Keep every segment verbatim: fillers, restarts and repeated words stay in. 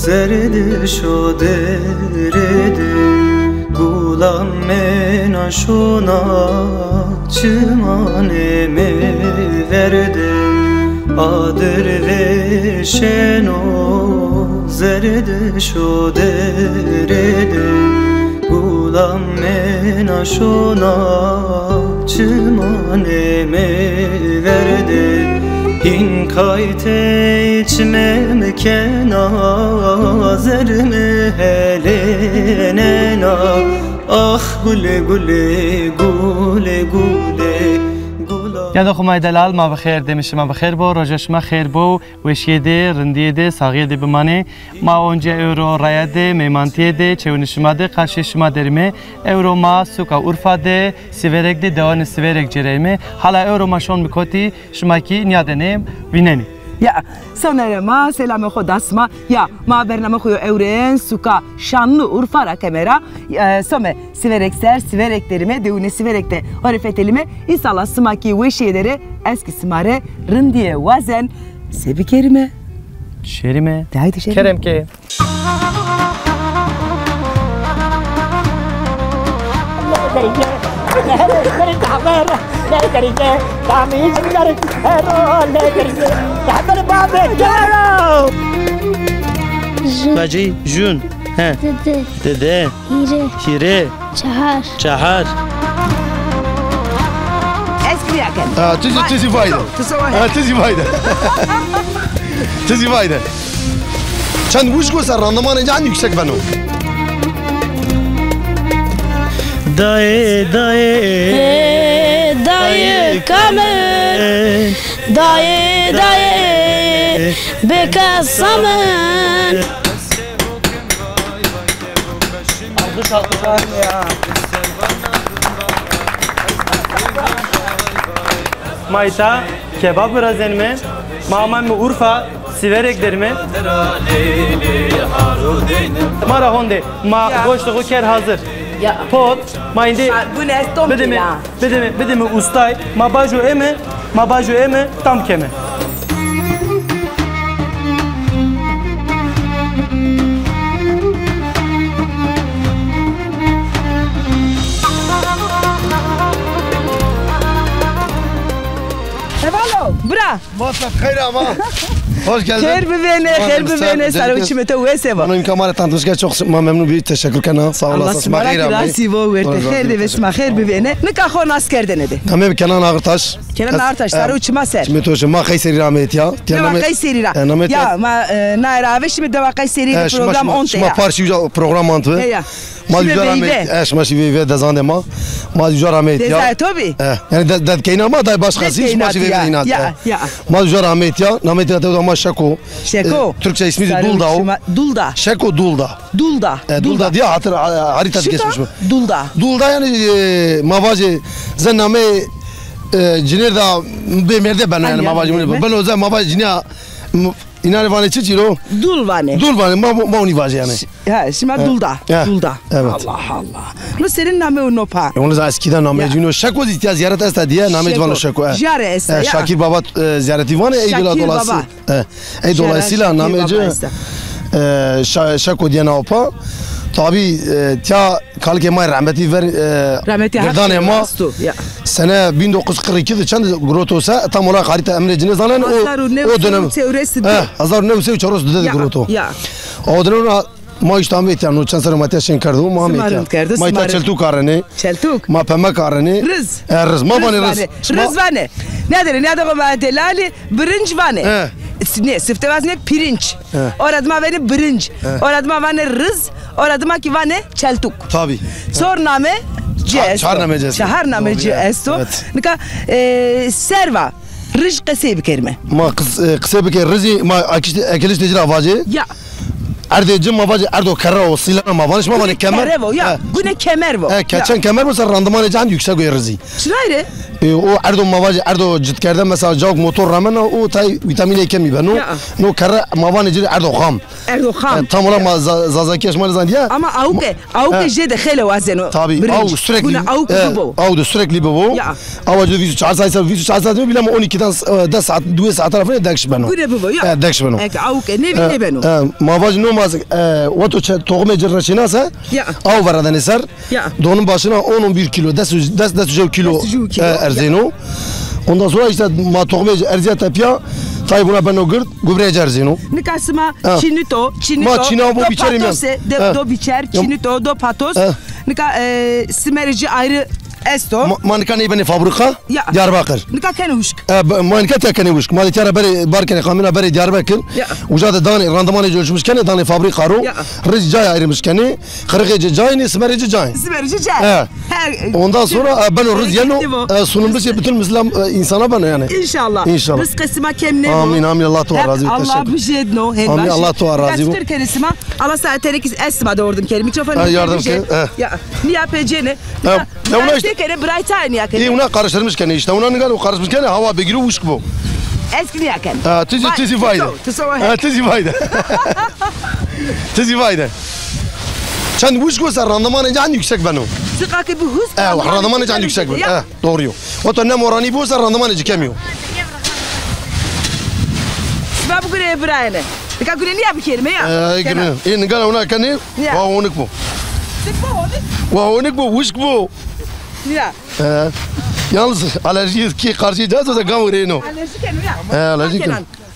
Zerdişo dere de gulan mena şona, çimanê mi verde adir veşeno. Zerdişo dere de gulan mena şona, çimanê mi verde. Hîn kay tey çimê mi kena, zer mi helênena. Ax gulê gulê, gulê gulê, gula. Nîyada xo ma yê delal, ma bi xêr, demê şima bi xêr bo, roja şima xêr bo, weşîye de, rindîye de, saxîye de bimanê. Ma oncîya ewro raya de, mêmantîye de, çewinê şima de, qarşîyê şima derîme. Ewro ma suka Urfa de, Sîverek de, dewanê Sîverek cêreyme. Hala ewro ma şonme kotî, şima kî nîyadenê vînenê. Ya, sonerê ma, selamê xo da sima. Ya, ma bername xo yo ewren suka şanlı Urfa ra keme ra. E, some Sîverek ser, Sîverek derîme, dewunê Sîverek de ho rê fetelîme. Înşallah sima kî weşîye der ê, ez kî sima rê rindîye wazen. Se bikerîme? Şêrîme. De haydi şêrîme. Kerem ke. Jun. Bacî, jun. He. Dede. Dede. Hîrê. Hîrê. Çehar. Çehar. Ez kiriya ken. Ha, tu zî, tu zî vayde. Tu se vayde. Ha, tu zî vayde. Tu zî vayde. Çend wişk o ser randımanê ci en yüksek beno. Dayê, dayê, ê, dayê, kamil. Dayê, dayê, bêkesa min. Ma îta kebab virazenîme, ma amayme Urfa, Sîverek derîme. Ma ra honde, ma goştê xo kerd hazir. Ya. Pot, ma îndî bidîme, bidîme, bidîme ustay, ma bajo eme, ma bajo eme, tam keme. Hevalo, bira. Masat xeyr ama. Hoş geldin. Xêr bivêne, xêr bivêne. Sare û çimê to wes vo. Bana imkan var, tanıtmış, çok ma memnun bir teşekkür kena. Sağ olasın. Allah sima ra kî razî vo, werte xêr de ve sima, xêr bivêne. Nika xo nas kerdene de. Namê mi Kenan Ağırtaş. Kenan Ağırtaş, sare û çima ser. Çimê to şima Qeyserî ra amê tîya. Dewa Qeyserî ra. Ya, ma, e, naye ra ave şime dewa Qeyserî de program onte ya. Şima parşî uca program onte. He ya. Ma uca ra amê, e, şima şî veyve dezandê ma. Ma uca ra amê tîya. Dezayê to bî? E, yanî de, dedkeyna ma day başkasî, şima şî veyve îna. Ya, ya. Ma uca ra amê tîya, namê tîya de ma Şeko. Şeko. E, Türkçe ismi de Dulda o. Dulda. Şeko Dulda. Dulda. E, Dulda diye hatır, a, harita geçmiş mi? Dulda. Dulda yanî, e, ma vajê ze namê, e, cinêr da bê mêrde beno yanî ma vajê. Beno ze ma vajê cinîya, m-, Înanê vanê çi çî ro? Dul vanê. Dul vanê. Ma, ma onî vajê yanî. Ş-, ha, şima Dulda. Dulda. Evet. Allah Allah. No serîn namê o no pa. E, onu da eskiden namê cino Şeko zî tîya zîyaret esta diye namê vano Şeko. Jare esta ya. Şakir Baba, e, zîyaretî vanê, ey dola dolayısıyla. E, ey dolayısıyla namê ci, e, Şa-, Şeko diye na pa. Tabi, e, tîya Kalikê ma rehmetî ver, e, girdanê ma sene bin dokuz yüz kırk iki de çend giroto se, tam olarak harita emrê ci nêzanen, o, o dönem, hezar û new sey û çewres de giroto. O dönem ma îşte amê tîya, no çend serre ma tîya şên kerdo, ma amê tîya. Ma îta çeltuk arênê. Çeltuk. Ma pemek arênê. Riz. E, riz. Ma vanê riz. Riz vanê. Nêderê, nêderê ma delalî. Birinc vanê. He. S-, nê, sifte vazîne pirinç. He. Ora dima vanê birinc. He. Ora dima vanê riz. Ora dima kî vanê çeltuk. Tabi. Sor name ci esto. Çar name ci esto. Çar name ci esto. Evet. Nika, e, serva rij qesey bikerîme. Ma qis-, e, qisey bike rizî ma ekiliş de ci ra vacê. Ya. Erdê ci ma vacê erdo kerre o, sîlana ma vanê, şima vanê kemer. Kerre vo, ya. He. Gune kemer vo. He, keçen kemer vo ser randımanê ci en yüksek o rizî. Çinay rê? E, o erdo ma vajî, erdo citkerde, mesela cawk motor ramena, o tay vîtamînê kemî beno. Ya. No kerre ma vanê ci rê erdo xam. Erdo xam. E, tam olarak ma za-, Zazakî şima nêzanî ya. Ama awke, awke jê de xeylê wazeno. Tabî, aw sürekli, guna awke, e, bibo. Aw de sürekli bibo. Ya. Awa ci vîst û çar saet, vîst û çar saet bîle ama on ikiden, e, des saet, duwê saet tarafine dekş beno. Gure bibo, ya. E, dekş beno. Ek awke, nêvî nêbeno. E, ma vajî no ma, e, weto çe-, toxumê ci reşîna se, ya, aw veradenê ser. Ya. Donun başına on on bir kilo, des, des, des kilo, des kilo, e, erzeno. Ondan sonra işte ma toxumê erzîya tepya, tay buna beno gird, gubreyê ci erzeno. Nika sima çînito, çînito, ma çîna bo do biçerî mi? Patose, de, ha, do biçer, ya, çînito, do patos. Ha. Nika, e, simerê ci ayrı esto. Ma, ma nika ney benê fabrika? Ya. Diyarbakır. Nika kenê wişk. E, b-, ma nika tiya kenê wişk. Ma de tiya ra berê, bar kenê, kamyona berê Diyarbakır. Ya. Uca de danê, randımanê ci ölçmüş kenê, danê fabrika ro. Ya. Riz cay ayrılmış kenê. Qirixê ci cayî nê, simerê ci cayî. Simerê ci cay. He. He, ondan sonra, e, beno riz yeno, e, sunulmuşê bütün Müslüman, e, insana beno yani. İnşallah. İnşallah. Rizqê sima kem nêbo. Amin, amin. Allah to razî bo. Hep Allah bijêdno, hên baş. Amin, Allah to razî bo. Çitur kenê sima? Allah saeterê kî ez sima de ordim kenê. Mikrofon. Ha, yardım ke. Ya, niya pecêne. Ya, ya, una işte. Kerê, birayê tayê niya kenê. E, una karıştırmış kenê işte. Una nigan o karışmış kenê, hava bigiro wişk bo. Ez kî niya kenê. Ha, ti zî, ti zî vay de. Ha, ti zî vay de. Ti zî vay de. Çend wişk o ser randımanê ci en yüksek beno. Çiqa ke bi hus. E, randımanê ci en yüksek beno. Ya. E, doğru yo. Wata nem oranî bo ser randımanê ci kem yo. Sima bigurê birayêne. Nika gure niya bikerîme ya. E, gure. E, nigan ona kenê. Ya. Wa honik bo. Ti bo honik? Wa honik bo, wişk bo. Ya. E, yalnız alerji ki karşı cihaz o da gam reyno. Alerji keno ya. E, alerji keno.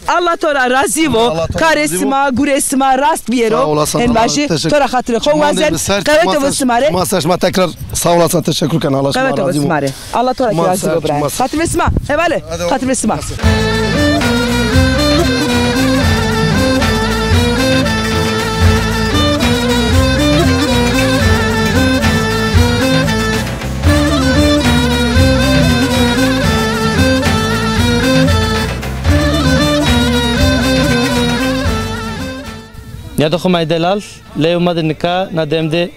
Allah to ra razî bo. Karê sima, gurê sima rast biyero. Sağ olasın. En vajî to ra xatirê xo wazen. Qewete bo sima rê. Ma ser şima tekrar sağ olasın, teşekkür ken. Allah şima razî bo. Qewete bo sima rê. Allah to ra kî razî bo birayê. Xatirê sima. Hevale. Xatirê sima. Nîyada xo ma yê delal, leyo ma de nika na dem de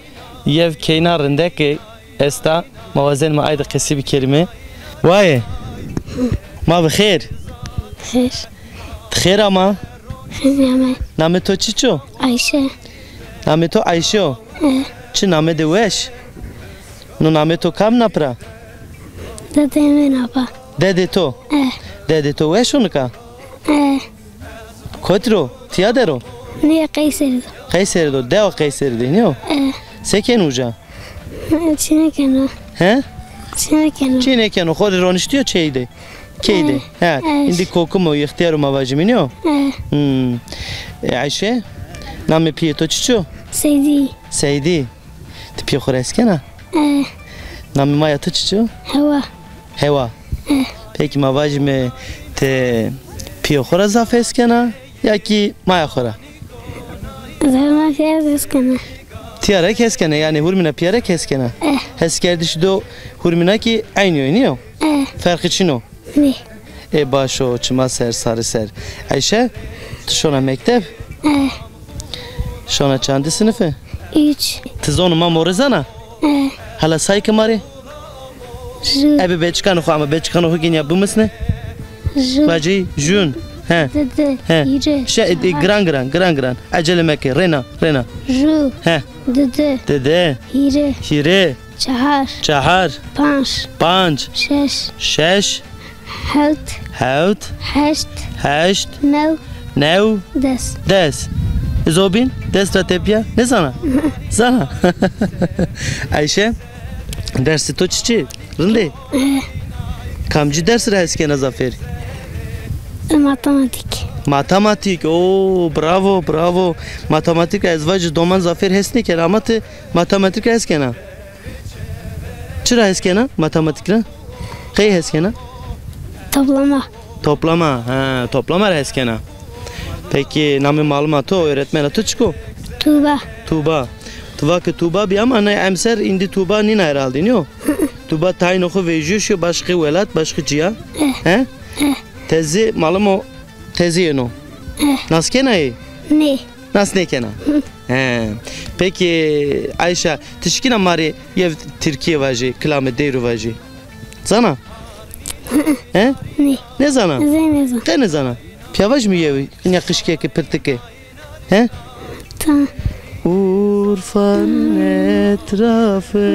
yew keyna rindeke esta, ma wazenîme ay de qesî bikerîme. Wayê, ma bi xêr. Xêr. Ti xêr ama? Xêr ama. Namê to çiç o? Ayşe. Namê to Ayşe o? E. Çi namê de weş. No namê to kam na pira? Dedê min apa. Dedê to? E. Dedê to weş o nika? E. Kotî ro? Tîya der o? Nê, Qeyserî do. Qeyserî do. Dewa Qeyserî de nîyo? E. Se keno uca? Çî nêkeno. He? Çî nêkeno. Çî nêkeno. Xo rê roniştîyo çêyî de. Key de. E. He. E. Îndî kokim o, îxtîyar o ma vajîme nîyo? E. Hmm. E, Ayşe, namê pîyê to çiç o? Seydî. Seydî. Ti pîyê xo ra hes kena? E. Namê maya to çiç o? Hewa. Hewa. E. Pekî ma vajîme ti pîyê xo ra zaf hes kena ya kî maya xo ra? Zaf ma pîya ra hes kena. Tîya ra kî hes kena, yanî hurmîna pîya ra kî hes kena? E. Heskerdişî do hurmîna kî eynî yo, nîyo? E. Ferqî çin o? Nê. Ê baş o, çima ser, sarî ser. Ayşe, ti şona mekteb? E. Şona çandî sinife? Üç. Ti zonê ma morê zana? E. Hela say ke ma rê? Ju. Ebe beçikanê xo, ama beçikanê xo gênîya bimisne. Ju. Vacî, jun. He. Didi. He. Hîrê. Şey, e, çehar. Giran giran, giran giran. Ecele meke. Rêna, rêna. Ju. He. Didi. Didi. Hîrê. Hîrê. Çehar. Çehar. Panc. Panc. Şeş. Şeş. Hewt. Hewt. Heşt. Heşt. New. New. Des. Des. Zobîn, des ra tepîya nêzana? Zana. Ayşe, dersê to çiçî? Rind ê? E. Kamcî ders ra hes kena zafêr? Matematîk. Matematîk, oo, bravo, bravo. Matematîk ra ez vajî doman zafêr hes nêkena, ama ti matematîk ra hes kena. Çi ra hes kena matematîk ra? Qey hes kena? Toplama. Toplama, ha, toplama ra hes kena. Peki, namê malima to, öğretmena to çik o? Tuğba. Tuğba. Ti va ke Tuğba bî ama nê emser îndî Tuğba nîna herhalde, nîyo? Tuğba tayînê xo vejîyo, şîyo başqê welat, başqê cîya. Eh. He? Eh. Tezî malimo, tezî yeno. Eh. Nas kena yê? Nê. Nas nêkena. He. Peki Ayşe, ti şikîna ma rê yew tirkîye vajî, kilamê deyro vajî? Zana? He? Nê. Nêzana? Ez ê nêzan. Qe nêzana? Pîya vajîme yew, inya qijkeke, pirtike. He? Tamam. Urfa'nın etrafı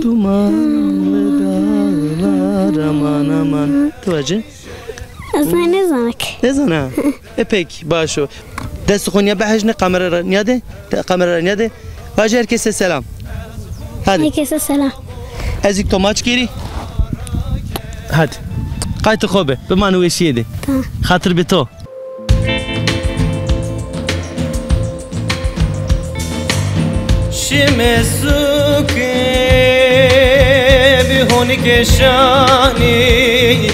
dumanlı dağlar aman aman. Ti vace? Ez nêzana ke. Nêzana? E pek, baş o. Destê xo nîya bihejne, kamera ra nîya de. Kamera ra nîya de. Vace herkese selam. Hadi. Herkese selam. Ez ik to maç kerî. Hadi. Qaytê xo be. Bimanê weşîye de. Tamam. Xatir bi to. Şime suke bi honikê şanî,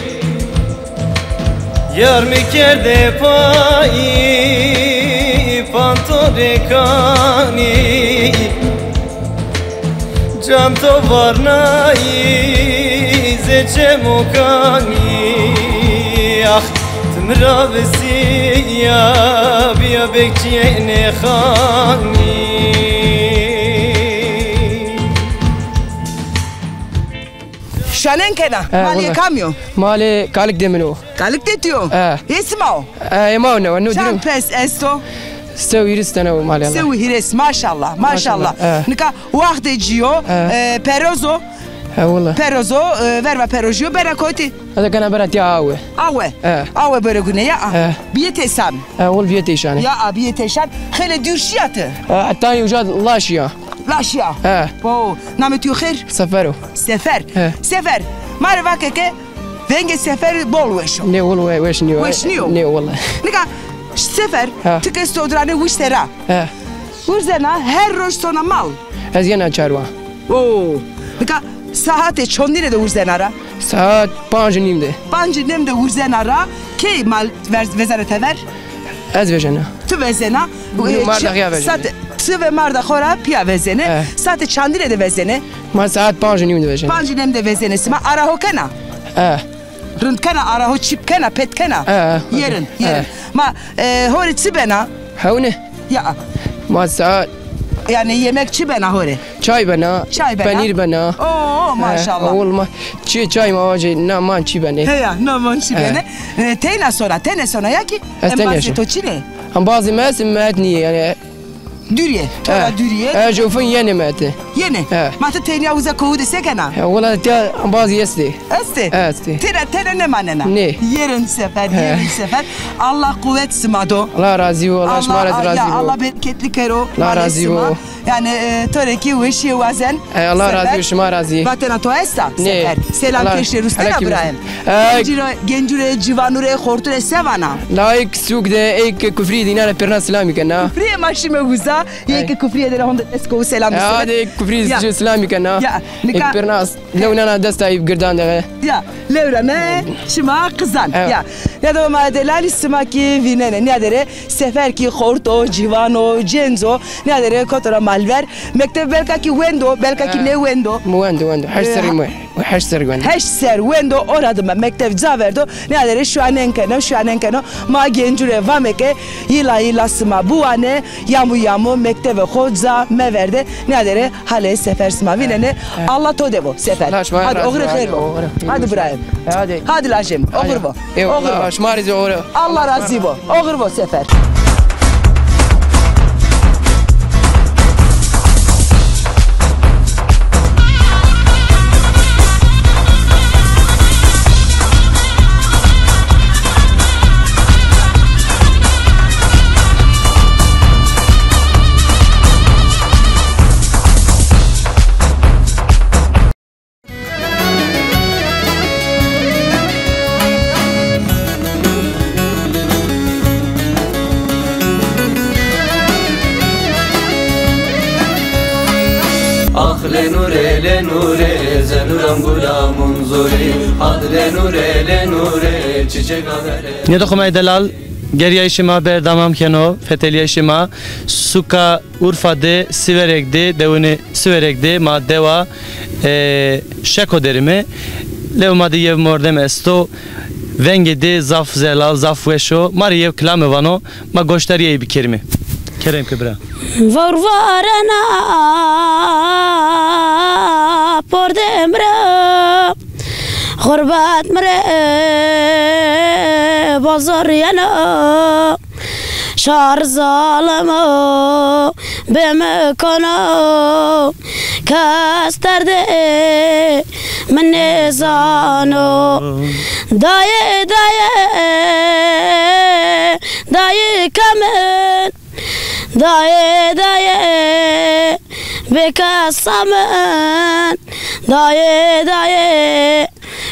yar mi kerde payî pantorê kanî. Can to varnayî zê çemokanî, ax ti mi ra visîya, bîya bekçîyê nê xanî. Şanen kena. He, malê wele. Kamî yo? Malê kalik de min o. Kalik de tu yo? He. Hê sima o? He, ê ma o ne, no dirû. Çand pes esto? Sew hîris tene o malê. Sew hîris, maşallah, maşallah. Maşallah, he. Nika waxtê ci yo, he, e, peroz o. He, wele. Peroz o, e, verva perojî yo, bera kotî? Ez kena bera tîya awe. Awe? He. Awe bere gune ya. He. Bîye têsan. He, wele bîye têşan. Ya, bîye têşan. Xeylê dûr şîya ti? He, heta uca la şîya. La şîya. He. O, namê tu yo xêr? Sefer o. Sefer. He. Sefer. Ma rê vake ke vengê Sefer bol weş o. Nê, wele we-, weş nîyo. Weş nîyo? Nê, wele. Nika Sefer, he, ti ke sodranê wişte ra. He. Wurzena her roj sona mal? Ez yena çarwa. Oo. Nika saatê çondîne de wurzena ra? Saat panc û nîm de. Panc û nîm de wurzena ra, key mal ver-, vezena tever? Ez vejena. Tu vezena. Nû, e, marda xo ya vezena. Saat, ti ve marda xo ra pîya vezene. He. Saatê çandîne de vezene? Ma saat panc û nîm de vezena. Panc û nîm de vezene. Sima ara ho kena? He. Rind kena, ara ho çîp kena, pet kena? He, he. Yerin, he, yerin. Ma, e, ho rê çi bena? Hewne. Ya. Ma saat. Yanî yemek çi bena ho rê? Çay bena, çay bena, penîr bena. Oo, maşallah. He, wele ma çi çay ma vacê, na man çi benê. Heya, na man çi benê. E, teyna sona, tenê sona ya kî? Ez tenê sona. Embazê to çin ê? Embazê mi est, mi het nîyê yanî. Dûrî yê, to ra dûrî yê. He, jofin yenê mi het. Yenê? He. Ma ti tenya uza kowu de se kena? He, wele tîya embazî estê. Estê? Estê. Têra tenê nêmanena? Nê. Yerin Sefer, yerin Sefer. Allah quwet sima do. Allah razî bo, Allah şima ra zî razî bo. Ya, Allah bereketli kero. Allah razî bo. Yanî, e, to rê kî weşîye wazen. E, Allah razî bo, şima razî. Vatena to esta, Sefer? Selam keşê rustena bira. Gencû rê, gencû rê, ciwanû rê, xortû rê se vana? Layik sûk de, ey ke kufrî dîna ra pêrna selamî kena. Kufrîye ma şîme uza, ey ke kufrîye de ra honde dest kowu selam. Hadi kufrî selamî kena. Ya, nika. Ey pêrna Lew nana desta ey girdan de. Ya, lew ra ne şima qizan. Ya. Ya do ma delalî sima kî vînenê. Nîya derê Sefer kî xort o, ciwan o, cênc o. Nîya derê koto ra malver. Mekteb belka kî wendo, belka kî nêwendo. Mi wendo, wendo. Heşt serrî mi, heşt serrî wendo. Heşt serrî wendo, o ra dima mekteb ca verdo. Nîya derê şuanen keno, şuanen keno. Ma gencû rê vame ke yila yila sima biwane. Yamû yamû mektevê xo ca meverde, nîya derê halê Sefer sima vînenê. Allah to de bo, Sefer. Hadi, oxirê xêr bo. Hadi birayê mi. Hadi lajê mi. Oxir bo. Oxir bo. Şima rê zî oxir. Allah razî bo. Oxir bo, Sefer. Ax lenure, lenure, zenûram gulamûn zorî. Had lenure, lenure, çiçek avere. Nêdo xo ma delal, geriyayîşê ma berdamam keno, fetelîyayîşê ma, suka Urfa de, Sîwerek de, dewunê Sîwerek de, ma dewa, e, Şeko derime. Lew ma de yew mordem esto, vengê de zaf zelal, zaf weş o. Ma rê yew kilame vano, ma goşdarî ey bikerîme. Kerem ke bira. Vewr varena pordem ra, Xurbet mi rê bazar yeno, şar zalim o, bê mi kono, kes derdê mi nêzano. Dayê, dayê, dayê ke min, dayê, dayê, bêkesa min, dayê, dayê,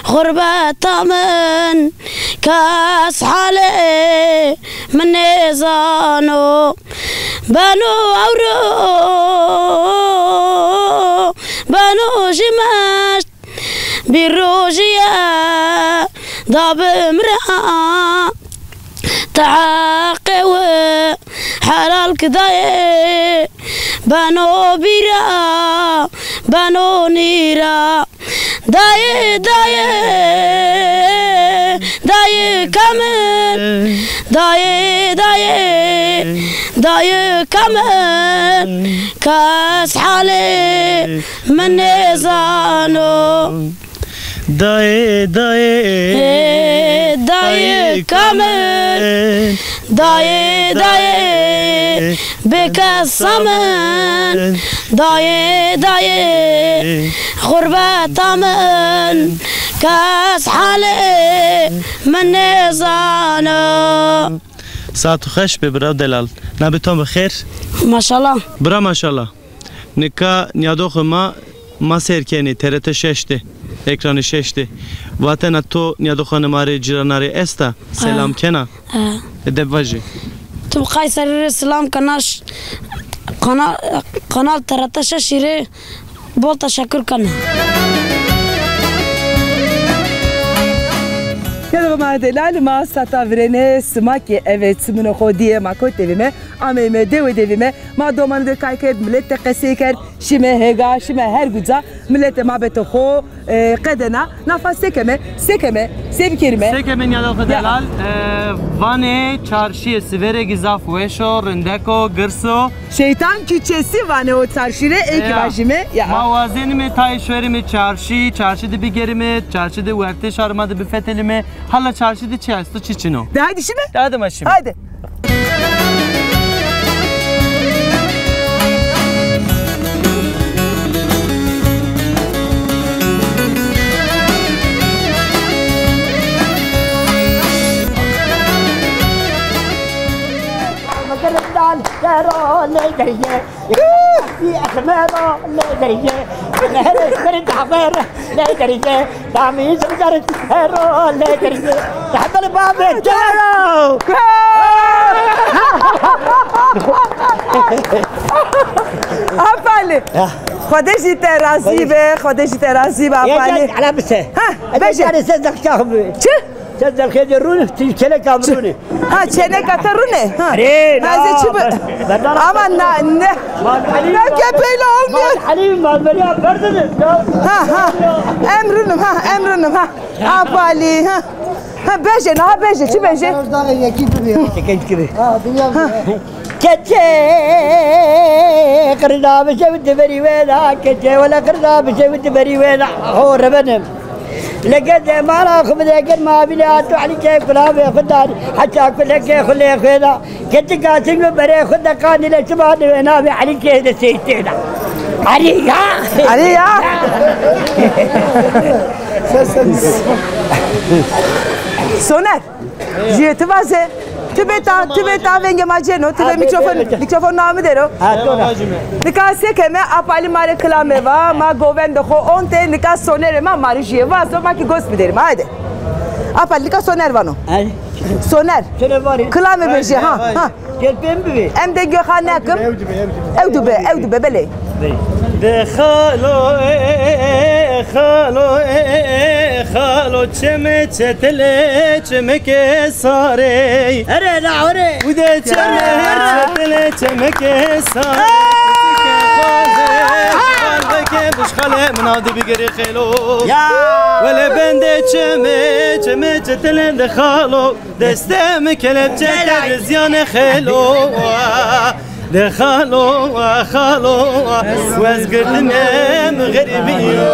xurbeta min, kes halê mi nêzano. Beno ewro, beno jî meşt, bîr rojîye da bi mi ra. Ti heqê wi helal ki dayê, beno bîra, beno nîra. Dayê, dayê, dayê ke min, dayê, dayê, dayê ke min, kes halê mi nêzano. Dayê, dayê, ê, dayê ke min, dayê, dayê, bêkesa min, dayê, dayê, xurbeta min, kes halê mi nêzano. Saet xweş be bira delal. Nabê to bi xêr? Maşallah. Bira maşallah. Nika nîyadoxê ma, ma seyr kenê T R T şeş de, ekranê şeş de. Vatena to nîyadoxanê ma rê, cîrana rê esta, selam kena? Ha. Ede vajê. Tim Kayserî rê selam kena, ş-, kana-, kanal T R T şeşî rê bol teşekkür kena. Keda ma delal, ma sata virêne sima ki eve çimino xo dîye ma kotê vîme, ameyme dewe de vîme. Ma domanî de kay kerd, milet de qesey kerd, şîme hêga, şîme her guca, miletê ma beto xo, e, qedena. Nafa se keme, se keme, se bikerîme? Se keme nîyadoxê delal, e, vanê çarşîye, sîverêkî zaf weş o, rindek o, girs o. Şeytan Küçesi vanê o çarşî rê, ey kî vajîme. Ya. Ma wazenîme tayê şuerîme çarşî, çarşî de bigerîme, çarşî de wertê şarê ma de bifetelîme. Hala çarşî de çi esto, çi çin o? De haydi şîme. De hadi ma şîme. Haydi. Apali. Xwedê jî te razî be, Xwedê jî te razî be Apali. Ha, bejê. Çi? Sen zerxê de rûn, ti çêneka mi rûnê. Ha, çêneka te rûnê? Ha. Erê, ha, na, zê çi bi-, ama na, ne? Na ke peyla olmuyor. Elî, malmeriya berdin. Ha, ha. Em rûnim, ha, em rûnim, ha. Apali, ha. Ha, bejê, na, ha, bejê, çi bejê? Çekil gibi. Ha, dünya. Keçê qirda bişe wit berî wêna, keçê wele qirda bişe wit berî wêna. Ho rebenim. Leke zemana xu bide ger ma bîle ato Elî ke kulamê xu danî. Heça kuleke xu lê xu da. Keçika çingo berê xu de qanî le çima de wêna be Elî ke de seytêna. Elî ya. Elî ya. Soner. Jüye ti vaze. Ti bê ta, ti bê ta vengê ma cêno. Ti bê mikrofon, mikrofon namî dero. Ha, to ra. Nika se keme, Apali ma rê kilame va, ma govendê xo onte, nika Sonerê ma ma rê jüye vazo, ma kî gos biderîme. Haydi. Apali, nika Soner vano. Soner. Soner vano. Kilame vejî, ha, ha. Gel pê mi bibê. Em de göxa nekim. Ew dibe, ew dibe, belê. De xalo, e, e, e, e, xalo, e, e, e, xalo, çemê çetilê, çemekê sarey. Erê, la, erê. Ude çemê çetilê, çemekê sarey. Xalbeke bişxale, min aw de bigirê xelo. Ya. Wele bende çemê, çemê çetilê de xalo. Destê mi kelepçe kerde ziyanê xelo. De xalo, xalo, wez girtine mi xerîbî yo.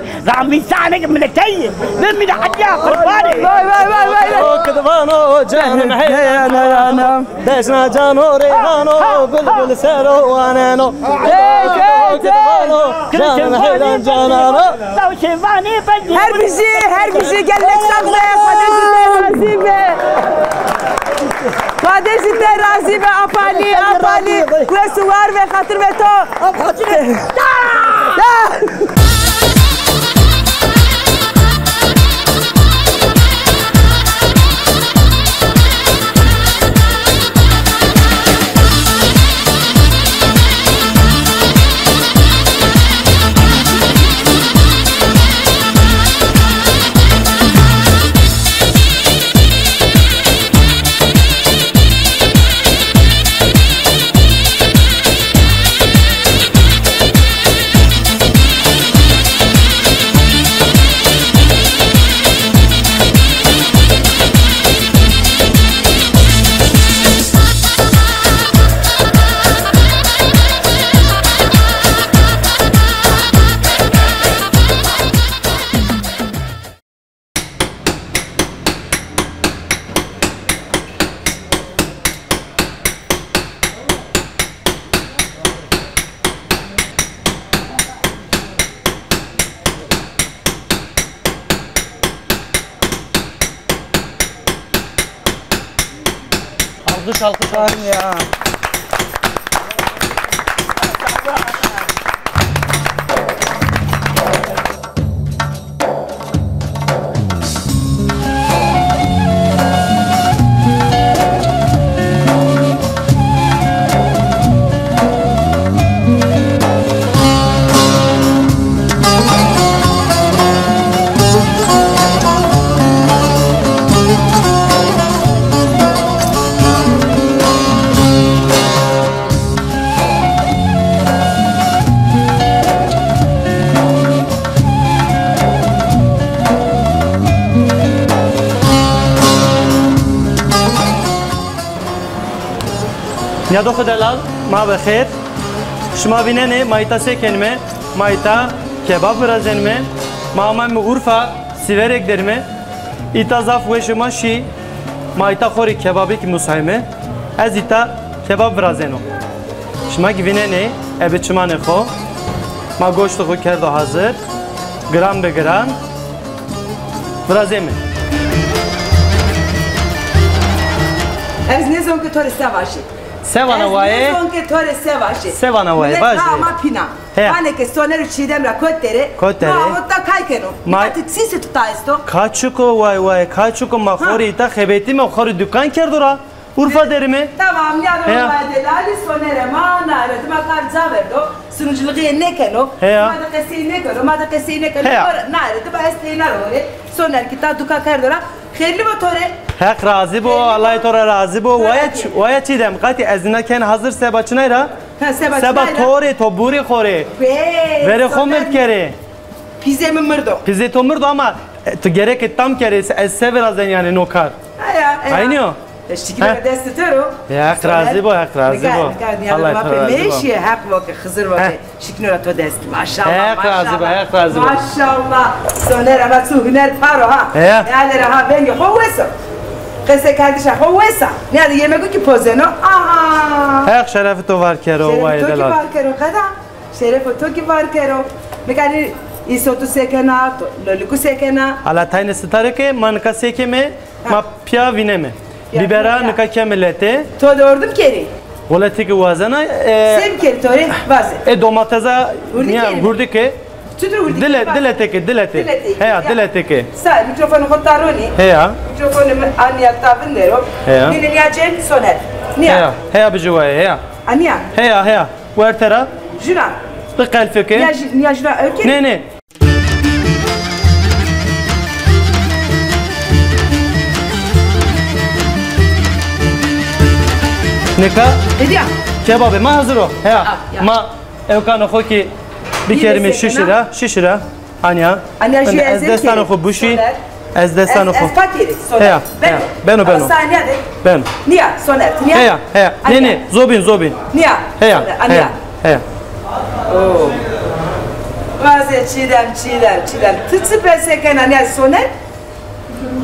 Ramî sane ke mileteyî. Ve mi de hediya qurbanê. Vay, vay, vay, vay, vay. O kidvano canım heyran. Dejna cano reyhano, bülbül sero waneno. Hey, hey, hey. Canım heyran canano. Her bijî, her bijî gelek sax be, Xwedê ji te razî be. Xwedê ji te razî be, Apalî, Apalî. Wes û war be, xatir be to. Alkış, alkış, alkış. Ya. Nîyadoxê delal, ma be xêr. Şima vînenê ma îta se kenîme, ma îta kebab virazenîme. Ma amayme Urfa, Sîverek derîme. Îta zaf weşê ma şî. Ma îta xo rê kebabêkî musayme. Ez îta kebab virazeno. Şima kî vînenê, ebe çimanê xo. Ma goştê xo kerdo hazir. Giran be giran. Virazême. Ez nêzon ke to rê se vajî. Se vana waye? Ez nêzon ke to rê se vajê. Se vana waye? Millet vaj ha de. Ma pîna. He. Vanê ke Soner û Çîdem ra kot der ê. Kot der ê. Ma hota kay keno. Ma- Nika ti çîsê tuta esto? Kaçiko, way way, kaçiko, ma xo rê îta xebetîme, xo rê dukan kerdo ra. Urfa derime. Tamam, nîyado ma delalî. Sonerê ma naye ra dima kar ca verdo. Sunucilixîye nêkeno. Heya. Ma de qesey nêkeno, ma de qesey nêkeno. Heya. Naye ra dima ez teyna ra horê. Soner kî ta duka kerdo ra. Xeyrli bo to rê. Heq razî bo, Allay to ra razî bo. Waya Ç-, waya Çîdem, qatî ez nîna ken hazir seba çinay ra? Ha, seba çinay ra. Seba to rê, to burî xo rê. Verê xo mird kerê. Pîzê mi mirdo. Pîzê to mirdo ama, e, tu gereke tam kerê, ez se virazen yanî no kar. Aya, aya. Aynî yo. E, şikîno ra destê to ro. Heq razî bo, Heq razî bo. Nika, nika, nîya ma pê meşîye, Heq bo ke, Xizir bo ke. Şikîno ra to dest. Maşallah, Heq razî bo, maşallah. Heq razî bo. Maşallah. Soner ama çu huner paro ha. He. Nîyade ra ha vengê xo wes o. Qesekerdişa xo wes a. Nîyade yemego kî pozeno. Aha. Heq şerefê to var kero, wayê delal. Şerefê to kî var kero, qeda. Şerefê to kî var kero. Nika nî îsotu se kena, to, loliku se kena? Ala tayne sitare ke ma nika se keme, ma pîya vîneme. Pîya vîneme. Bîbera nika keme lete. To de ordim kerî? Wele ti kî wazena, e, se bikerî to rê? Vaze. E, domatesa nîya hurdî ke. Çutur hurdî ke? Dile, dile teke, dile te. Dile teke. Heya, dile teke. Sa, mîkrofonê xo ta ronî. Heya. Mîkrofonê mi a nîya ta vindero. Heya. Nîne nîya cem Soner. Nîya. Heya, heya bijî waye, heya. A nîya. Heya, heya. Werte ra. Juna. Bi qelfike. Nîya jü-, nîya juna ewke. Nê, nê. Nika. Hediya. Kebabê ma hazir o. Heya. Ah, ya. Ma ewkano xo kî bikerîme şişî ra, şişî ra. Anya. Anya jü ez destanê xo buşî. Ez destanê xo. Ez pak êrî, Soner. Heya, heya. Beno, beno. Ama sa nîya de. Beno. Nîya, Soner, ti nîya. Heya, heya. Nê, nê, zobîn, zobîn. Nîya. Heya, Soner, heya, heya. Oo. Vaze Çîdem, Çîdem, Çîdem. Ti çi pese kena nîya Soner?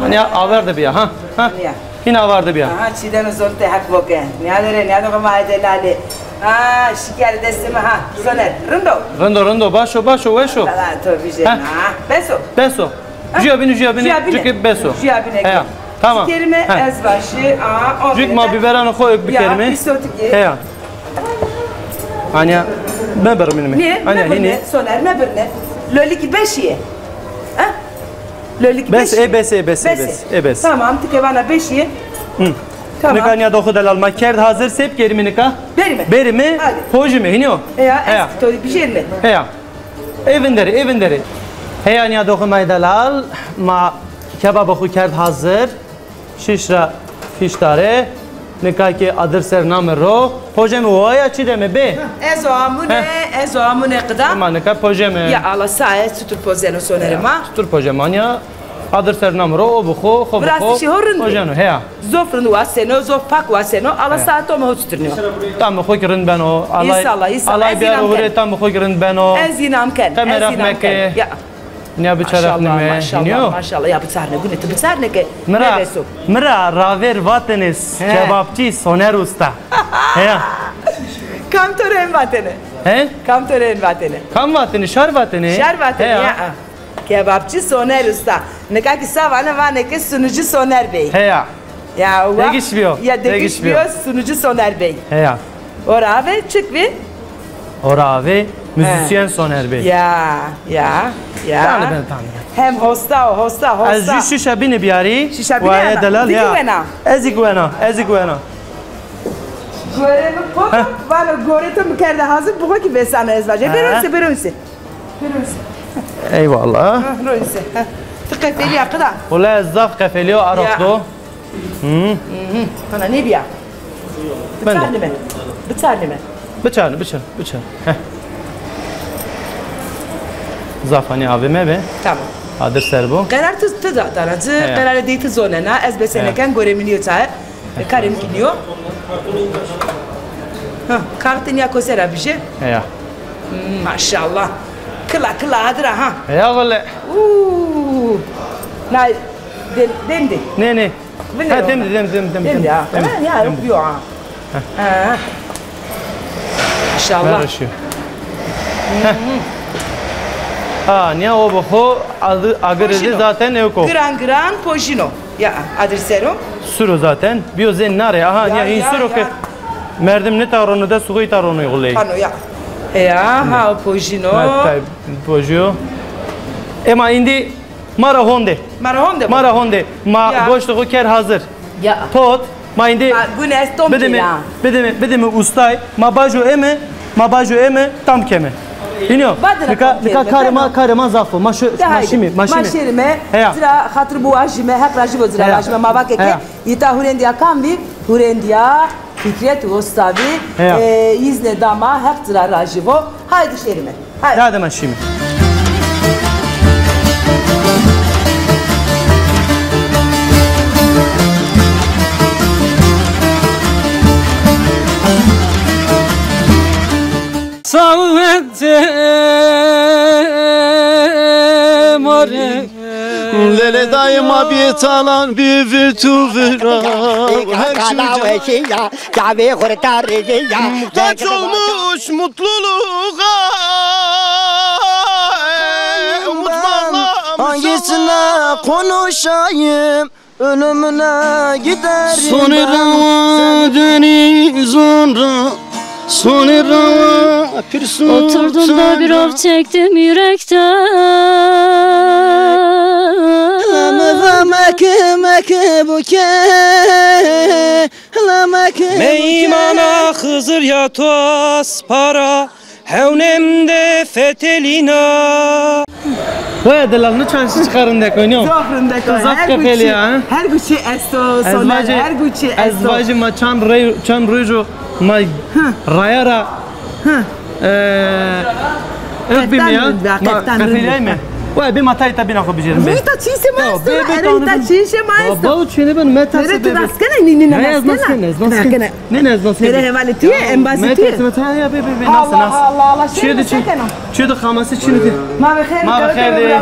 Nîya aver de bîya, ha? Ha? Nîya. Hîna avar de bîya. Aha, Çîdemê zon te heq bo ke. Nîyade rê, nîyade xo ma ede lale. Ha, şikî destê mi ha. Soner, rind o? Rind o, rind o, baş o, baş o, weş o. Valla to vijena. Bes o? Bes o. Jûya bîne, jûya bîne. Jûya bîne. Cike bes o. Jûya bîne. Heya. Tamam. Bikerîme ez vaşî. Aa, on. Cik ma bîberanê xo ewk bikerîme. Ya, îsotikî. Heya. Anya, mebirmînîme. Nê, anya, mebirne, hînî. Soner, mebirne. Lolikî beşîye. Ha? Lolik beş. Bes, e, bes, e, bes, e, bes, e, bes. Tamam, ti ke vana beşîye. Hı. Tamam. Nika nîyado xo delal ma kerd hazir, se bikerîme nika? Berîme. Berîme, hojîme, hînî yo? Heya, ez to bijêrîme. Heya. Ê vinderê, ê vinderê. Heya nîyado xo ma delal, ma kebabê xo kerd hazir. Şîş ra fîş dare. Nika kî adir ser name ro. Pojeme waya Çîdeme bê. Ez o amune, ez o amune qida. Ma nika pojeme. Ya ala saye çutur pojeno Sonerê ma? Çutur pojeme anya? Adir ser name ro, o bi xo, xo bi xo. Virastişî ho rind. Pojeno, heya. Zof rind waseno, zof pak waseno. Ala saye tamê ho çutur nîyo? Tamê xo kî rind beno. Alay, înşallah, înşallah. Alay biyaro hurê, tamê xo kî rind beno. Ez înam ken. Qe meraq meke. Ya. Nîya biçarnîme, maşallah, hînî yo? Maşallah, maşallah. Ya biçarne, gune ti biçarne ke. Mi ra, mi ra ravêr vatêne kebapçî Soner Usta. Heya. Kam to rê hên vatêne? He? Kam to rê hên vatêne? Kam vatêne? Şar vatêne? Şar vatêne, ya. Kebapçî Soner Usta. Nika kî sa vane, vanê ke sunucî Soner Bey. Heya. Ya, wa-, degiş bîyo. Ya, degiş bîyo, sunucî Soner Bey. Heya. Ora ave çik bî? Ora ave muzîsyen Soner Bey. Ya, ya, ya. Tanî ben, tanî ben. Hem hosta o, hosta, hosta. Ez jû şîşa bîne biyarî. Şîşa bîne. Waye delal ya. Ti kî wena? Ez kî wena, ez kî wena. Gore mi pot, vano gore to mi kerde hazir, bi xo kî vêsano ez vaje. Bêro se, bêro se. Eyvallah. Ha, royse. Ha. Ti qefelîya qida. Wele ez zaf qefelîyo, araq do. Hı. Hı hı. Hana nêbîya? Biçarnîme. Biçarnîme. Biçarne, biçarne, biçarne. Heh. Zaf hanî avê mebe. Tamam. Adir ser bo. Qerar ti, ti da, dana ci, qerarê dey ti zonena, ez beseneken, gorê mi nîyo çaye. E, karê mi kî nîyo. Ha, kaxitê nîya kose ra bijê. Heya. Hmm, maşallah. Kila, kila adir a ha. Heya wele. Uuu. Na, dem-, demdê. Nê, nê. Ha, demdê, demdê, demdê, demdê. Demdê ha. Ha, ya, bîyo ha. Ha. Maşallah. Ver ışığı. Heh. Ha, nîya o bi xo adı, agirê de zaten ewk o. Giran giran pojîno. Ya, adir ser o. Sur o zaten. Bîyo zên nare. Aha, ya, nîya hîn sur o ke. Merdim nitarono, dest xo itarono xuley. Pano ya. Heya, ha, pojino. Ha, tay, pojiyo. Ema indi ma ra honde. Ma ra honde. Ma ra honde. Ma goştê xo kerd hazir. Ya. Pot, ma indi. Ma gune ez tom kera. Bidime, bidime, bidime ustay. Ma bajo eme, ma bajo eme, tam keme. Înyo. Nika, nika karê ma, karê ma zaf o. Ma şu, ma şîme, ma şîme. Ma şêrime. Heya. Ci ra xatir biwajîme, Heq rajî bo ci ra vajîme. Ma vake ke. Îta hurêndîya kam bî? Hurêndîya Fikret Usta bî. Heya. E, îznê da ma, Heq ci ra rajî bo. Haydî şêrime. Haydî. Dade ma şîme. Sawete more. Lele dayê ma bîyê talan, bîyê vir tu vira. Her çî ya, kavê xurtarê ya. Muhtaç olmuş mutluluğa. Umut bağlamış. Hangisine konuşayım? Ölümüne giderim. Sonê rawa dönî zon ra. Sonê rawa pir sultan. Oturdum da bir of çektim yürekten. Leme ve meke meke buke. Leme ke buke. Meymana Xizir ya to aspara. Hewnem de fetelîna. Waya delal, no çan şî çiqa rindek o, nîyo? Zaf rindek o. Zaf qefelîya, ha? Her guçî esto, Soner, her guçî esto. Ez vajî ma çan rey, çan roj o ma raya ra, e, ewk bîme ya. Ma qefelîyayme. Waya bê ma tay ta bîna xo bijêrim bê. Rey ta çîşê ma esto, rey ta çîşê ma esto. Baba, o çênê ben, me ta se bê. Ti nas kenê, nî, nî nas kenê. Nê, nê, ez nas kenê. Nêre hevalê tu yê, embazê tu yê. Meters, meters, ya, bê, bê, bê, nas, nas. Allah, Allah, Allah, şey de çi? Çi de xamase çi de? Ma ve xêr, ma ve xêr de.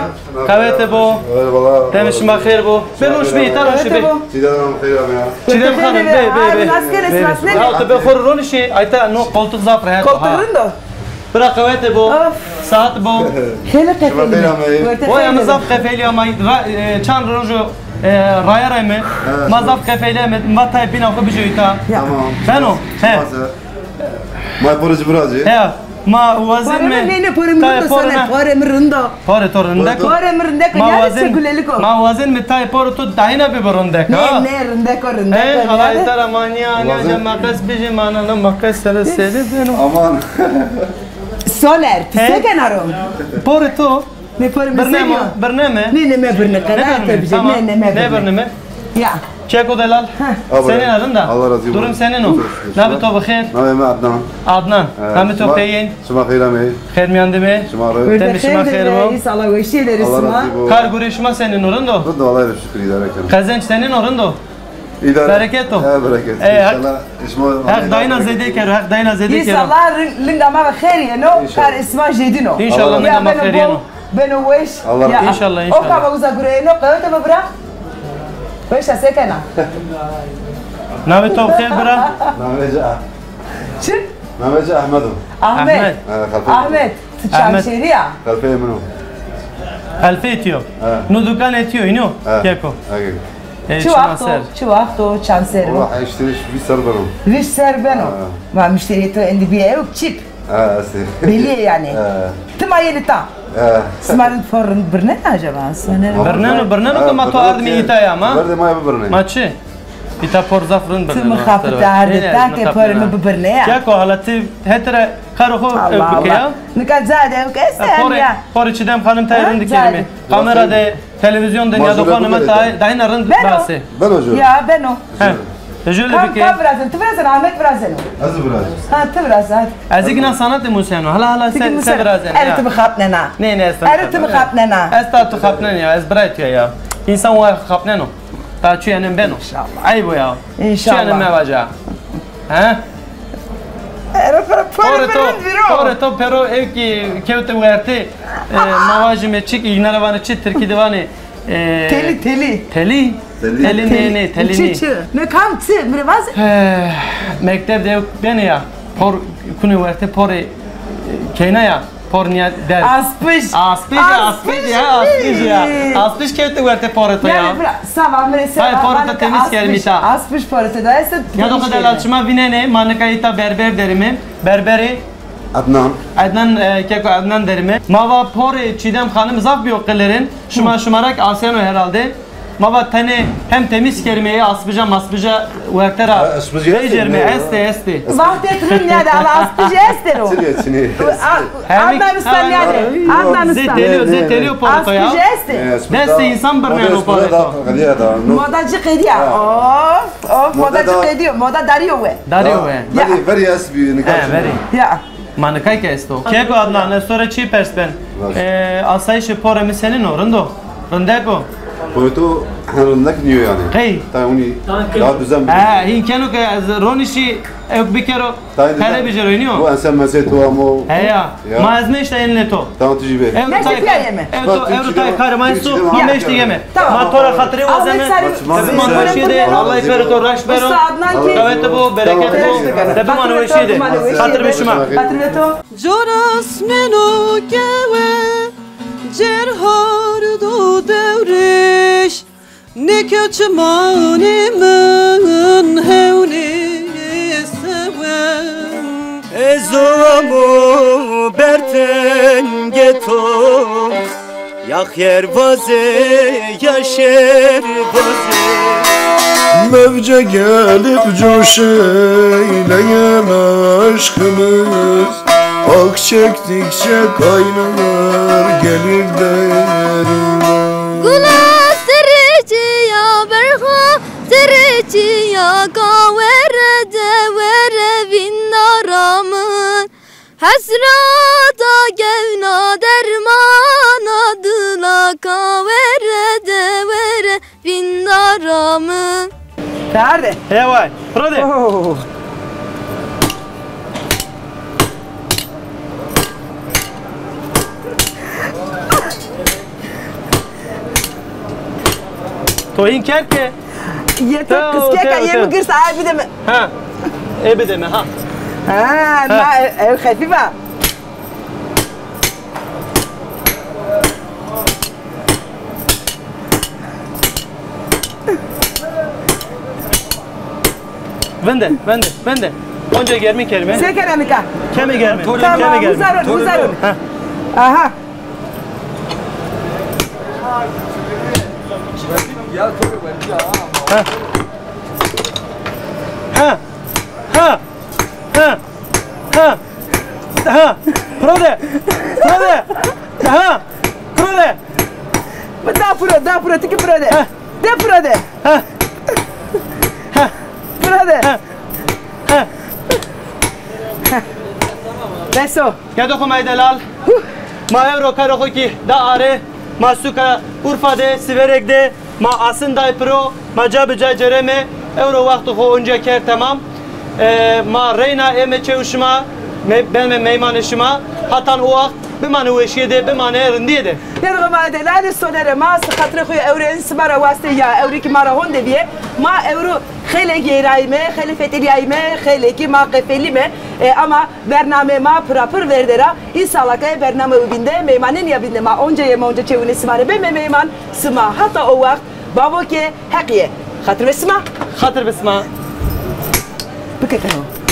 Qewete bo. Eyvallah. Demê şima xêr bo. Bê roş bê, îta roş bê. Çîdem xêr ame ya. Çîdem xanim, bê, bê, bê. Nas kenê, nas kenê. Ya, tu bê xo ronişî, ayta no koltuk zaf rehet. Koltuk rind o. Bira qewete bo. Of. Saet bo. Xêlê qefelî. Vay, ama zaf qefelî ama ra-, e, çand roj o, e, raya ra me. Ma zaf qefelî me. Ma tay bîna xo bijî îta. Tamam. Beno. He. Ma porê ci birazî. He. Ma wazên me. Nê, nê, porê mi rind o, Soner, porê mi rind o. Porê to rindek o. Porê mi rindek o. Ma wazên, ma wazên me tay porê to dayîna bibo rindek, ha? Nê, nê, rindek o, rindek o. He, halay tara ma nîya, nîya ca maqes bijî, ma na, na maqes sere seri beno. Aman. Soner, ti se kena ro? Porê to. Nê porê mi se kena? Birneme, birneme. Nê, nê, me birne, qeda te bijî. Nê, nê, me birne. Nê birneme. Ya. Keko delal. Senên a, rind a? Allah razî bo. Durum senên o? Navê to bi xêr? Navê mi Adnan. Adnan. Namê to peyên? Şima xêr amey. Xêr mîyan de me. Şima rê. Demê şima xêr bo. Înshallah weşîye der sima. Kar gurê şima senên o, rind o? Rind o, Allah'a şükür, îdare keno. Qezenc senên o, rind o? Îdare. Bereket o. He, bereket. Înşallah. Heq dayîna zêde kero, Heq dayîna zêde kero. Înşallah linga ma xêr yeno, kar sima jêdîn o. Înşallah linga ma xêr yeno. Beno weş. Allah razı olsun. Înşallah, înşallah. O kava uza gureyeno, qewete mi bira. Weş a, se kena? Navê to xêr bira? Navê ci Ah-, çi? Navê ci Ahmed o. Ahmet. Ahmet. He, Xelfeyê min o. Ahmet. Ti Çamşêrî ya? Xelfeyê min o. Xelfeyê ti yo. He. No dukanê ti yo, înî yo? He. Keko. He, keko. Çi waxt o, çi waxt o, çand serr o? Wela heştê vîst serr beno. Vîst serr beno. Ha. Ma muşterîyê to endî bîye ewk çîp. Ha, estê. Belî yê yanî. Ha. Ti ma yenî ta. Ha. Sima rind por rind birnena acaba? Birneno, birneno ke ma to ardimî îta ya ma. Verde ma ya bibirnê. Ma çi? Îta por zaf rind birneno. Ti mi xapita ardê ta ke porê mi bibirnê ya. Ya ko hala ti hetira karo xo ewk bike ya. Nika ca de ewk estê ya. Porê Çîdem Xanim tayê rind kerîme. Kamera de. Televîzyon de nîyadoxanê ma dayîna rind basê. Beno jû. Ya, beno. He. Jû le bike. Kam, kam virazeno? Ti virazeno, Ahmet virazeno. Ez virazeno. Ha, ti virazeno, hadi. Ez kî na sanatê museno. Hala, hala se, se virazeno. Erê ti bixapnena. Nê, nê, ez. Erê ti bixapnena. Ez ta tu xapnen ya, ez birayê tu ya. Însan wa xapneno. Ta çuyenen beno. Înşallah. Eyb o ya. Înşallah. Çuyenen mevaja. He? Porê to, porê to pero ewkî kewte wertê. E, ma vajîme çik, îgna ra vanê çi, tirkî de vanê, e, telî, telî. Telî? Telî nê, nê, telî nê. Çi, çi? Ne kam çi? Mi rê vaze. He, mekteb de ewk benê ya. Por, kunê wertê porê, e, keyna ya. Pornîya der. Aspij. Aspij, aspij ya, aspij ya. Aspij kewte werte porê to ya. Yanî bira, sava mi rê se. Hay, porê to temiz kermî ta. Aspij porê to da este. Ya do xo delal, şima vînenê, ma nika îta berber derîme. Berberê Ednan. Ednan, e, keko Ednan derîme. Ma va porê Çîdem Xanim zaf bîyo qilirin. Şima, şima ra kî aseno herhalde. Ma va tenê hem temîz kerîme, ê aspija maspija werte ra vecêrîme. Estê, estê. Waxtêk rind nîyade, ama aspijî estê ro. Çinê, çinê. Adnan Usta nîyade. Adnan Usta. Zê telîyo, zê telîyo porê to ya. Aspijî estê. Destê însan birneno porê to. Moda ci qedîya. Of, of, moda ci qedîyo. Moda darîyo we. Darîyo we. Verî, verî estbî, nika. He, verî. Ya. Ma nika kî esto. Keko Adnan, ez to ra çî pers ben? E, asayîşê porê mi senîn o? Rind o? Rindek o? Porê to hen rindek nîyo yanî. Qey? Tayê winî daha düzen bikero. He, hîn keno ke ez ronîşî ewk bikero, pere bicero, nîyo? Bu ense mesê to amo. Heya. Ma ez nêşta enê to. Tamam, tu jî bê. Ewro tay, ewro tay karê ma esto, ma meştî yeme. Tamam. Ma to ra xatirê wazeme. Tabî ma weşîye de, Allah perê to raşt bero. Usta Adnan kî. Qewete bo, bereket bo. De bimane weşîye de. Xatir be şima. Xatir be to. Coras meno kewe, cerhar do dewrêş. Nêke çimanê min hewnê sewe. Ez amo ber tengê to, ya xêr vaze, ya şer vaze. Mewce gelip coşeyleyen aşkımız. Ah çektikçe kaynar gelir derime. Gula sirri çiya berxa, sirri çiya kawere de were vîndara min. Hesrata gewna dermana dila kawere de were vîndara min. Kar de. Heway, piro de. Oh. To hîn kerd ke? Yeter, qiskeka yê mi girs, ay bide mi. Ha. Ê bide mi, ha. Ha, na ew xefîf a. Vinde, vinde, vinde. Onca germî kerime. Se kena nika? Kemê germî. Tamam, kemê germî. Uza ron, uza ron. Ha. Aha. Ha. Ha. Ha. Ha. Ha. Ha. Piro de. Piro de. Ha. Piro de. Da piro, da piro, tiki piro de. Ha. De piro de. Ha. Ha. Piro de. Ha. Ha. Beso. Gedo xo ma delal. Ma ewro karo xo kî da are. Ma suka Urfa de, Siverek de, ma asin day piro, ma ca bi ca cereme. Ewro waxtê xo onca kerd temam. E, ma reyna ême çew şima, me-, benme meymanê şima. Hatan o waxt bimane weşîye de, bimane rindîye de. Gedo xo ma delal, sonere ma, xatirê xo ewro en sima ra waste ya, ewro kî ma ra honde bîye. Ma ewro xeylê geyrayîme, xeylê fetelîyayîme, xeylê kî ma qefelîme. E, ama bernameyê ma pira pir verde ra. Înşallah ke bernameyê bîn de, meymanê nîya bîn de ma onca yeme, onca çewîne sima rê beme meyman. Sima hata o waxt bavo ke heqîye. Xatir be sima. Xatir be sima. Biketeno.